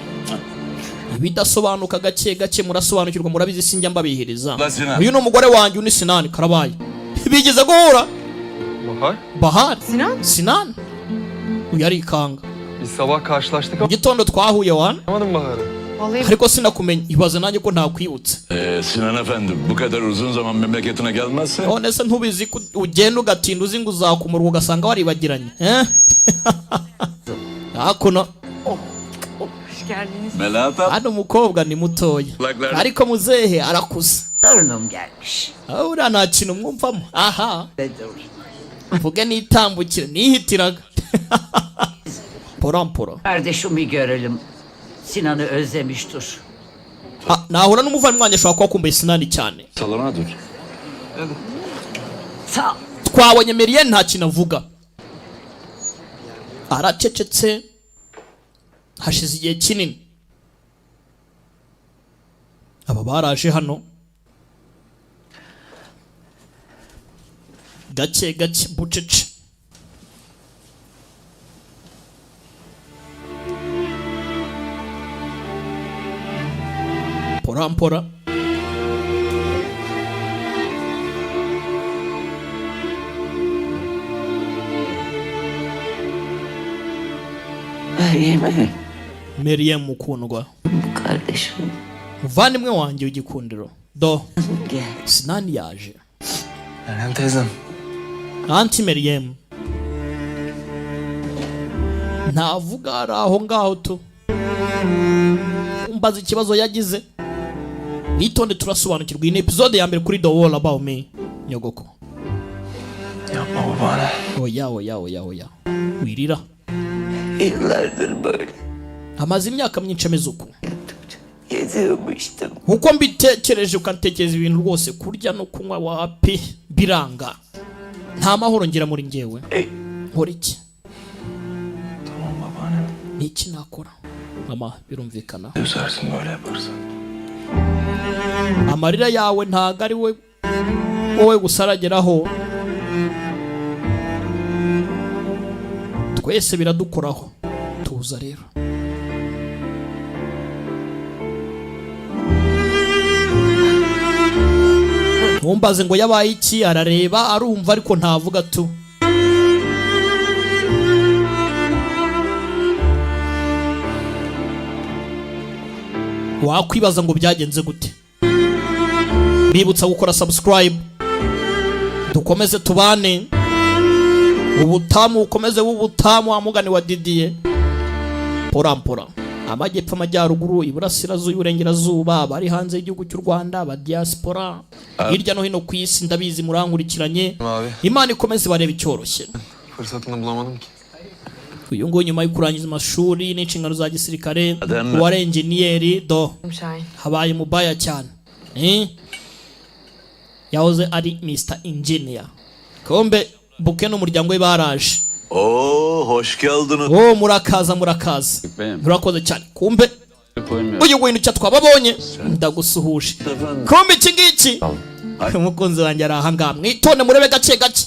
ibidasobanuka gake gake, murasobanukirwa, murabizi sinjya mbabihiriza. Sinan. Uyu ni umugore wanjye, uyu ni Sinani. Karabaye, bigeze guhura. Bahar. Bahari. Sinan? Sinan, uyu arikanga. Biz sabah karşılaştık Mu gitondo twahuye wana. ama Bahar'ı. Vallahi Ariko sinakumenya, ibaze nanjye ko ntakwibutse. Sinan Efendi bu kadar uzun zaman memleketine gelmezse None se ntubizi ko ugenda ugatinda uzi ngo uzakumurwa, ugasanga waribagiranye, eh? Hakuno hoş geldiniz. Melahat abla hano umukobwa ni mutoya ariko muzehe arakuze. Torunum gelmiş. Ah, uriya nta kintu mwumvamo aha. Dur. Mvuge nitambukire, nihitiraga pora mpora. Kardeşimi görelim. Sinan'ı özlemiştir. Ah, nahura n'umuvandimwe wanjye, ashobora kuba akumbuye Sinani cyane. Salona dur. Sağ ol. Twabonye Meriyeni nta kintu avuga, aracecetse, hashize igihe kinini. Aba baraje hano gake gake, bucece. Mpora mpora. Meryem'e Meriyem mukundwa, kardeşim muvandimwe wanjye w'igikundiro, do gel. Sinani yaje. Meryem teyzem. Aunty Meriyem ntavuga, ari aho ngaho tu. Umbaza ikibazo yagize, nitonde turasobanukirwa. Iyi ni episode ya mbere kuri The Wall About Me. Nyogoko. Yapma babaanne. Oya, oya, oya, oya, wirira. Yıllardır böyle Amaze imyaka myinshi ameze uku. geziyormuştum. Nkuko mbitekereje, ukantekereza ibintu rwose, kurya no kunywa wapi, biranga, nta mahoro ngira muri njyewe. Nkora iki? Tamam babaanne. Ni iki nakora mama? Birumvikana. Üzersin böyle yaparsan. Amarira yawe ntago ari we wowe gusa arageraho, twese biradukoraho. Tuza rero. Ntumbaze ngo yabaye iki. Arareba, arumva, ariko ntavuga tu. Wakwibaza ngo byagenze gute. Bibutsa gukora subscribe, dukomeze tubane, ubutamu bukomeze b'ubutamu. Wa mugani wa Didier, porampora, amajyepfo, amajyaruguru, iburasirazuba, iburengerazuba, abari hanze y'igihugu cy'u Rwanda, aba diaspora hirya no hino ku isi, ndabizi murankurikiranye. Abi. Imana ikomeze bareba icyoroshye. Fırsatını bulamadım ki. Uyu nguyu nyuma yo kurangiza amashuri n'inshingano za gisirikare, Adem- uwari enjeniyeri do Şahin. habaye mubaya cyane, eh? Yahoze ari Mr Engineer. Kombe buke n'umuryango we baraje. Oo, hoş geldiniz. Oh, murakaza, murakaza, murakoze cyane. Kumbe uyu wintu cya twababonye, ndagusuhuje. Kumbe iki ngiki, umukunzi wanjye ari ahangaha. Mwitonde murebe gake gake.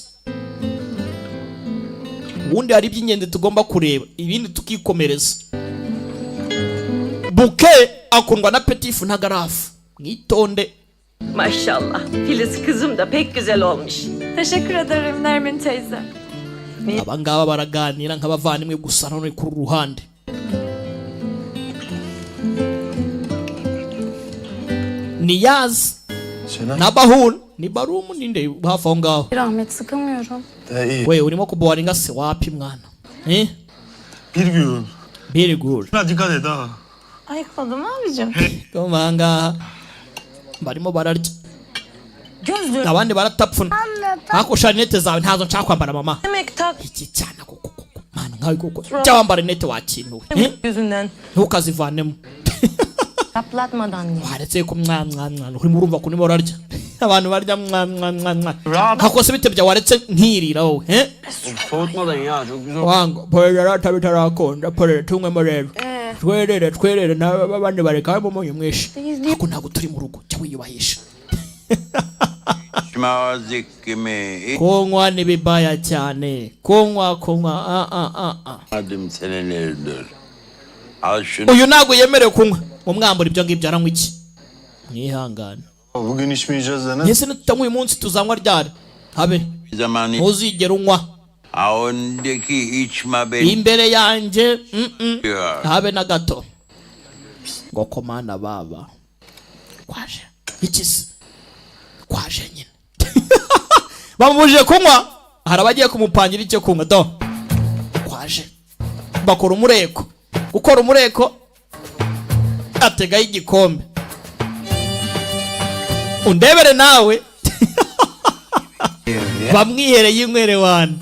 Ubundi hari iby'ingenzi tugomba kureba, ibindi tukikomereza. Buke akundwa na Petifu na Garafu, mwitonde. Maşallah. Filiz kızım da pek güzel olmuş. Teşekkür ederim Nermin teyze. Aba ngaba baraganira nk'abavandimwe gusa nanone kuri uru ruhande Niyazi Şener. na Bahun ni Barumu ninde hafi aho ngaho. Rahmet, sıkılmıyorum. De iyi. We, urimo kuboringa se wapi mwana, eh? Bir gün. Bir gün. Ha, dikkat et ha. Ayıkladım abicim. Kumva aha ngaha barimo bararya, Gözlüğü. abandi baratapfuna. Ariko rinete zawe ntazo nshaka kwambara mama. Demek tak. Iki cyana koko koko mana nkawe koko, jya wambara rinete wakintuwe, eh? Yüzünden. Ntukazivanemo. Kaplatmadan ye. Waretse ko mwa mwa mwa, urimo urumva ko urimo urarya, abantu barya mwa mwa mwa mwa. Hakose bite bya, waretse nkirira wowe, eh? Soğutmadan ya, çok güzel. Wango porera rata bitarakonja, porera tunywemo rero, twerere twerere n'abandi bareka umunyu mwinshi. Ariko ntabwo turi mu rugo, jya wiyubahisha. İçmezdik Kunywa ni bibaya cyane, kunywa kunywa, a a a a. İçmedim senelerdir. Al şunu. Uyu ntabwo yemerewe kunywa, umwambura ibyo ngibyo aranywa iki? Mwihangane. Bugün içmeyeceğiz de ne? Ese nitutanywa uyu munsi tuzanywa ryari? Habe. Zaman Ntuzigere unywa Öndeki içme beni imbere yanjye, diyor. Habe na gato. Ngo komana baba kwaje ikisi kwaje nyine bamubujije kunywa, hari abagiye kumupangira icyo kunywa do. Kwaje bakora umureko, gukora umureko, ategaho igikombe, undebere nawe, bamwihereye inywere wane,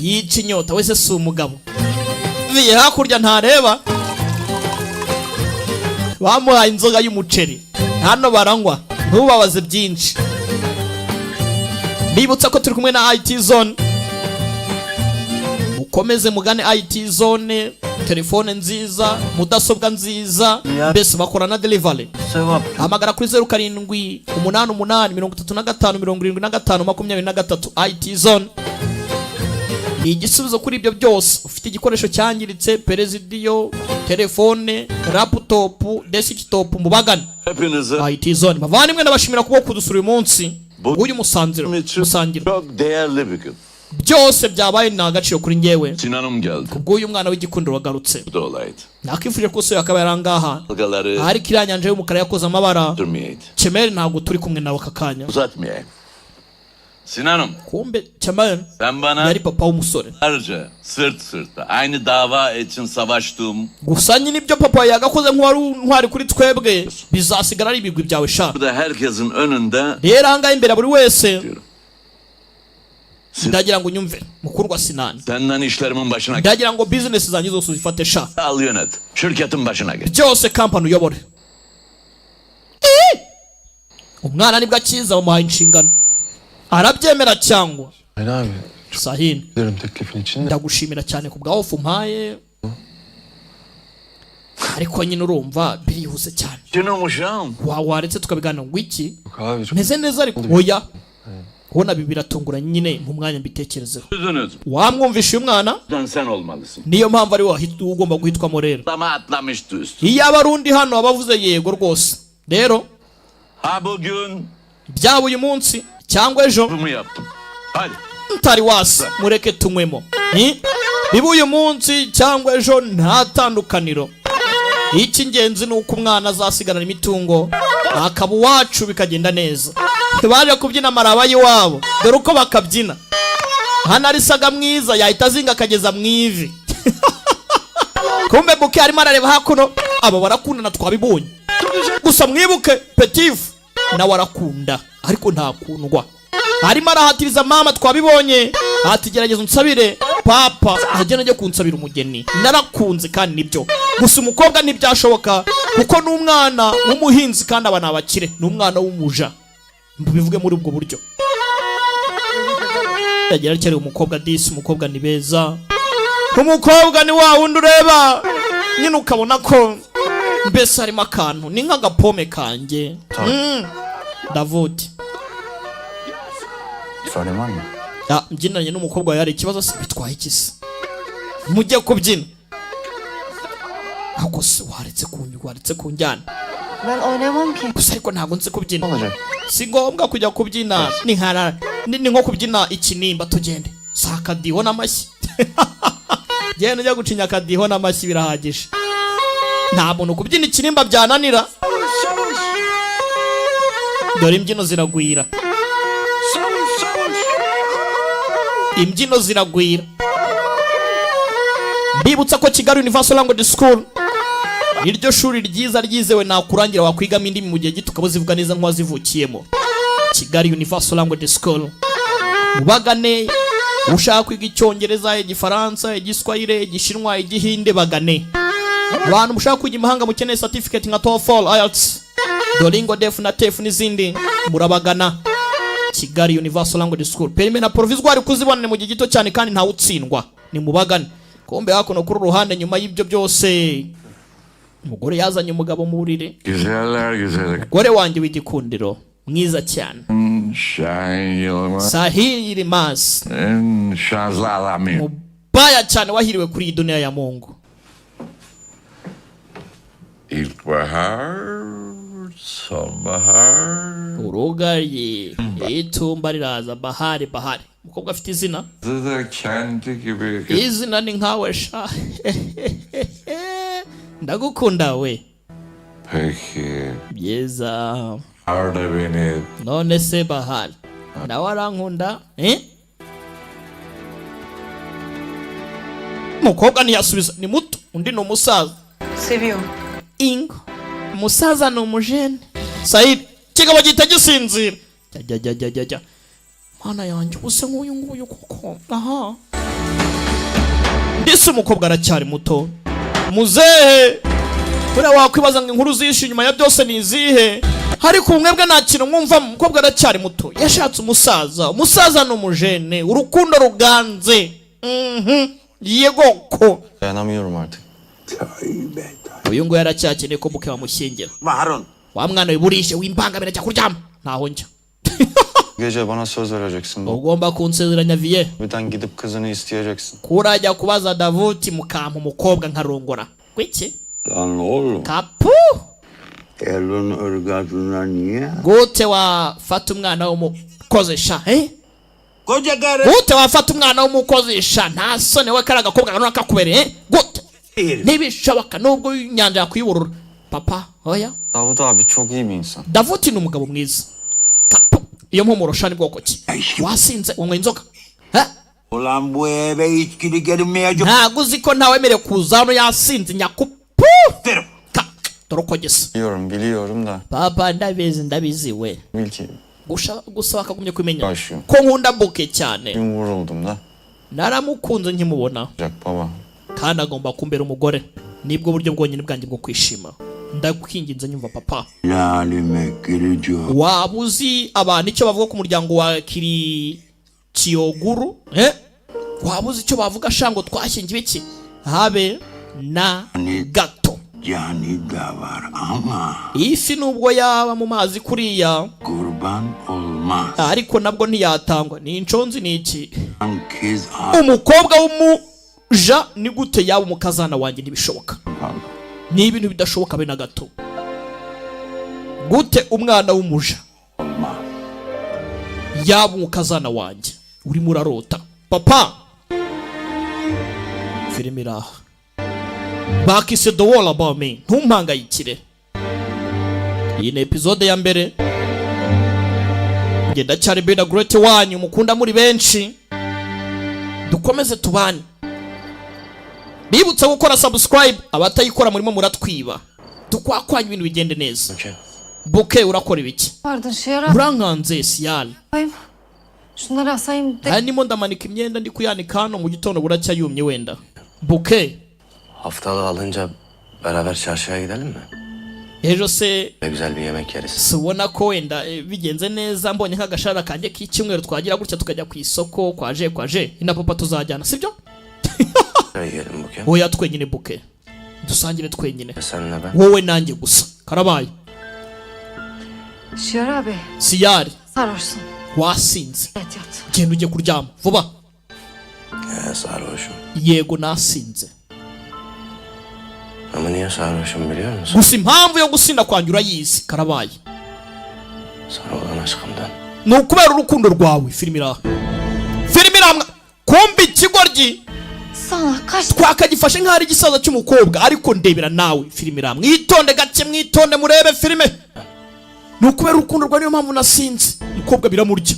yica inyota wese si umugabo. Viye hakurya ntareba, bamuhaye inzoga y'umuceri hano baranywa, ntubabaze byinshi. Bibutsa ko turi kumwe na IT Zone. Mukomeze mugane IT Zone, telefone nziza, mudasobwa nziza, mbese bakora na delivery. Sevap. Hamagara kuri 0788 35 75 23. IT Zone ni igisubizo kuri ibyo byose. Ufite igikoresho cyangiritse, perezidiyo, telefone, laptop, desktop, mubagane. Hepinize IT Zone. Bavandimwe, ndabashimira kuba kudusura uyu munsi w'uyu musanziro için musangiro. Çok değerli bir gün. Byose byabaye ni agaciro kuri njyewe Sinan'ım geldi. kubw'uyu mwana w'igikundiro wagarutse. Bu da olaydı. Nakwifuje ko se akaba yari ahangaha, Dalgaları ariko iriya nyanja y'umukara yakoze amabara. sürmeyeydi. Cemel, ntabwo turi kumwe nawe aka kanya. Uzatmayayım. Sinan'ım, Kumbe Cemel sen bana yari papa w'umusore. Yıllarca sırt sırta aynı dava için savaştığım Gusa nyine ibyo papa yagakoze nk'uwari intwari kuri twebwe bizasigara ari ibigwi byawe sha. burada herkesin önünde Rero ahangaha imbere ya buri wese diyorum. ndagira ngo unyumve, mukuru Sinani. Senden işlerimin başına Ndagira ngo bizinesi zanjye zose uzifate sha. al yönet. Şirketin başına geç. Byose kampani uyobore. Umwana nibwo akiza, bamuhaye inshingano, arabyemera cyangwa? Hayır abi. Çok Sahin, ederim teklifin için de. Ndagushimira cyane ku bwa offer umpaye, ariko nyine urumva birihuse cyane. Canım uşağım. Waretse tukabiganira ngo iki? Yok abi, çok Meze neza ariko oya, kubona ibi biratunguranye nyine, mu mwanya mbitekerezeho. Üzünüz. Wamwumvisha uyu mwana? Sen sen olmalısın. Niyo mpamvu ari wowe ugomba guhitwamo rero. Atlama atlamıştı üstü. Iyo aba ari undi hano aba avuze yego rwose rero. Ha bugün Byaba uyu munsi cyangwa ejo, bunu yaptım. Hadi. ntari wasi mureke tunywemo. Ni? Biba uyu munsi cyangwa ejo, nta tandukaniro. Icy'ingenzi ni uko umwana azasigarana imitungo akaba uwacu, bikagenda neza. Baje kubyina amaraba y'iwabo, dore uko bakabyina hano. Arisaga mwiza, yahita azinga akageza mu ivi. Kumbe buke arimo arareba hakuno, aba barakundana twabibonye. Gusa mwibuke petifu nawe arakunda ariko ntakundwa, arimo arahatiriza mama, twabibonye. Ati: "Gerageza unsabire papa agenda ajya kunsabira umugeni, narakunze." Kandi nibyo, gusa umukobwa ntibyashoboka kuko ni umwana w'umuhinzi kandi aba ni abakire, ni umwana w'umuja, bivuge muri ubwo buryo. Yagira atya umukobwa, disi umukobwa ni beza, umukobwa ni wa wundi ureba nyine ukabona ko mbese harimo akantu, ni nk'agapome kanjye. Davuti. Sorun var mı? Ya, mbyinanye n'umukobwa wawe hari ikibazo se? Bitwaye iki se? Mujye kubyina. Ahubwo se waretse kunjyana? Ben oynayamam ki. Gusa ariko ntabwo nzi kubyina. Olacak. Si ngombwa kujya kubyina, ni nka ni nko kubyina ikinimba. Tugende, si akadiho n'amashyi. Genda ujya gucinya akadiho n'amashyi birahagije, nta muntu kubyina ikinimba byananira. Dore imbyino ziragwira, imbyino ziragwira. Mbibutsa ko Kigali Universal Language School niryo shuri ryiza ryizewe nakurangira wakwigamo indimi mu gihe gito ukaba uzivuga neza nk'uwazivukiyemo. Kigali Universal Language School, ubagane ushaka kwiga Icyongereza, Igifaransa, Igiswahili, Igishinwa, Igihinde, bagane. Abantu mushaka kwiga imahanga, mukeneye certificate nka TOEFL, IELTS, Duolingo, DEF na TEF n'izindi, murabagana Kigali Universal Language School. Permis na provisoire kuzibona ni mu gihe gito cyane kandi ntawe utsindwa, ni mubagane. Kumbe hakuno kuri uruhande, nyuma y'ibyo byose, umugore yazanye umugabo mu buriri. Güzeller güzeli. Umugore wanjye w'igikundiro, mwiza cyane. Şahin Yılmaz. Sahiri Mas. En şanlı adamı. Mubaya cyane wahiriwe kuri iyi dunia ya Mungu. İlkbahar, sonbahar. Urugaryi, itumba riraza, bahari bahari. Umukobwa afite izina. Da kendi gibi. Izina ni nkawe sha, ndagukunda we. Peki. Byiza. Arda beni None se Bahari nawe arankunda, eh? Umukobwa ntiyasubiza, ni muto, undi ni umusaza. Seviyor. Ingo, umusaza ni umujene sayidi, kigabo gihita gisinzira. Jya jya jya jya jya, mana yanjye, ubuse nk'uyu nguyu koko aha. Mbese umukobwa aracyari muto, muzehe. Buriya wakwibaza ngo inkuru zishe inyuma ya byose ni izihe? Ariko ubumwe bwe nta kintu mwumvamo. Umukobwa aracyari muto, yashatse umusaza, umusaza ni umujene, urukundo ruganze. Yego ko. Dayanamıyorum artık. Uyu nguyu aracyakeneye ko Buke bamushyingira. Harun. Wa mwana we, burishe wimbangamira, jya kuryama, ntaho njya. Gece bana söz vereceksin. Ugomba kunsezeranya viye. Birden gidip kızını isteyeceksin. Kurajya kubaza Davuti mukampa umukobwa nkarongora kwiki. Lan oğlum. Kapu. Elin ırgatına niye? Gute wafata umwana w'umukozi sha, eh? Koca karı. Gute wafata umwana w'umukozi sha? Nta soni we, kariya gakobwa kanura kakubereye, eh? Gute? Ntibishoboka nubwo inyanja yakwiburura, papa, oya. Davut abi çok iyi bir insan. Davuti ni umugabo mwiza. Kapu, iyo mpumuro sha ni bwoko ki? Wasinze, wanyweye inzoga? Ha? Ulan bu eve içkili gelinmeyecek. Ntabwo uzi ko ntawemerewe kuza hano yasinze, nyakupu? Ka dore uko gisa. Biliyorum biliyorum da. Papa, ndabizi, ndabizi we. Bil ki Gusa gusa wakagumye kumenya Başlıyor. ko nkunda Buke cyane. Dün vuruldum da. Naramukunze nkimubona. Jack baba. Kandi agomba kumbera umugore, nibwo buryo bwonyine bwanjye bwo kwishima. Ndakwinginze, nyumva papa. Lalime giricu. Waba uzi abantu icyo bavuga ku muryango wa kiri kiyoguru, eh? Waba uzi icyo bavuga shango twashyingiwe iki? Habe na gato. Cani da var ama Ifi nubwo yaba mu mazi kuriya, kurban olmaz. ariko nabwo ntiyatangwa ni inshonzi ni iki. Kız Umukobwa w'umuja ni gute yaba umukazana wanjye? Ntibishoboka, ni ibintu bidashoboka be na gato. Gute umwana w'umuja yaba umukazana wanjye? Urimo urarota, papa. Filime iraha, bakise "The Wall About Me", ntumpangayikire. Iyi ni episode ya mbere. Ngenda cyari Beda Great wanyu mukunda muri benshi. Dukomeze tubane. Bibutsa gukora subscribe, abatayikora murimo muratwiba. Tukwakwanya ibintu bigende neza. Buke, urakora ibiki? Pardon şey Urankanze siyali. yapayım. Şunları asayım de. Aha ndimo ndamanika imyenda, ndi kuyanika hano, mu gitondo buracya yumye wenda, Buke. Haftalığı alınca beraber çarşıya gidelim mi? Ejo se Ne güzel bir yemek yeriz. Subona ko wenda bigenze neza, mbonye nk'agashara kanjye k'icyumweru, twagira gutya tukajya ku isoko kwaje kwaje na papa, tuzajyana, sibyo? Yiyelim Buke. Oya, twenyine Buke, dusangire twenyine. Senle ben. Wowe nanjye gusa, karabaye. Şiar abi. Siyari. Sarhoşsun. Wasinze. Yat yat. Genda ujye kuryama vuba. Ee, sarhoşum. Yego, nasinze. Ama niye sarhoşum biliyor musun? Gusa impamvu yo gusinda kwanjye urayizi, karabaye. Sana olan aşkımdan. Ni ukubera urukundo rwawe. Filime iraha, filime iraha. Kumbe ikigoryi Sana kaç twakagifashe nk'aho ari igisaza cy'umukobwa, ariko ndebera nawe. Filime iraha, mwitonde gake, mwitonde murebe filime. Ni ukubera urukundo rwawe niyo mpamvu nasinze. Umukobwa biramurya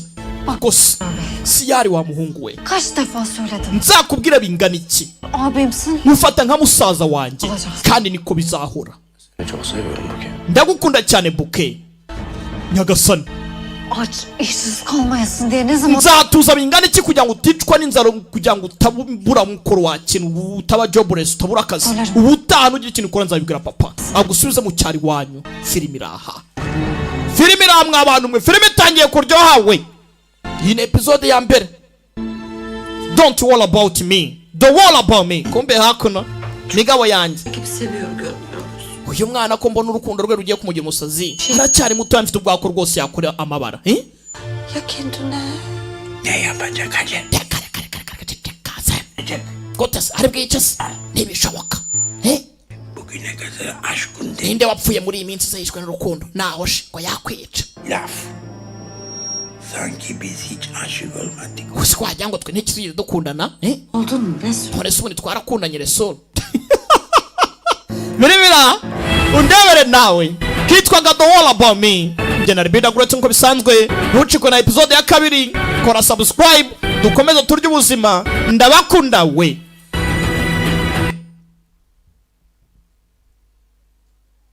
gusa. Siyari, wa muhungu we, kaç defa söyledim. Nzakubwira bingana iki? Abimsin. Mufata nka musaza wanjye kandi niko bizahora. Seni çok seviyorum Buke. Ndagukunda cyane Buke, nyagasani. Aç, işsiz kalmayasın diye ne zaman Nzatuza bingana iki kugira ngo uticwa n'inzara, kugira ngo utabura mukoro wa kintu, utaba jobless, utabura akazi? Ubutaha nugira ikintu ukora nzabibwira papa agusubize mu cyari wanyu. Filime iraha, filime iraha mwa bantu mwe, filime itangiye kuryoha we. Iyi ni episode ya mbere, "Don't Worry About Me", "The Wall About Me". Kumbe hakuno migabo yanjye. Gibi seviyor, görmüyor musun? Uyu mwana ko mbona urukundo rwe rugiye kumugira umusazi, aracyari muto, mfite ubwako rwose yakora amabara, eh? Ya kendine? Ne yapacak hacı? Gute se ari bwice se? Ntibishoboka, eh? Bugüne kadar aşkın Ninde wapfuye muri iyi minsi se yishwe n'urukundo? Naho she ngo yakwica. Laf. Sanki biz hiç aşık olmadık. Gusa wagira ngo twe ntikizigeze dukundana, eh? Oldun mu Resul? None se ubundi twarakundanye, Resol? Birimira undebere nawe, kitwaga "The Wall About Me". Njye na Rebida Great nk'uko bisanzwe. Ntucikwe na episode ya kabiri. Kora subscribe, dukomeze turye ubuzima. Ndabakunda we.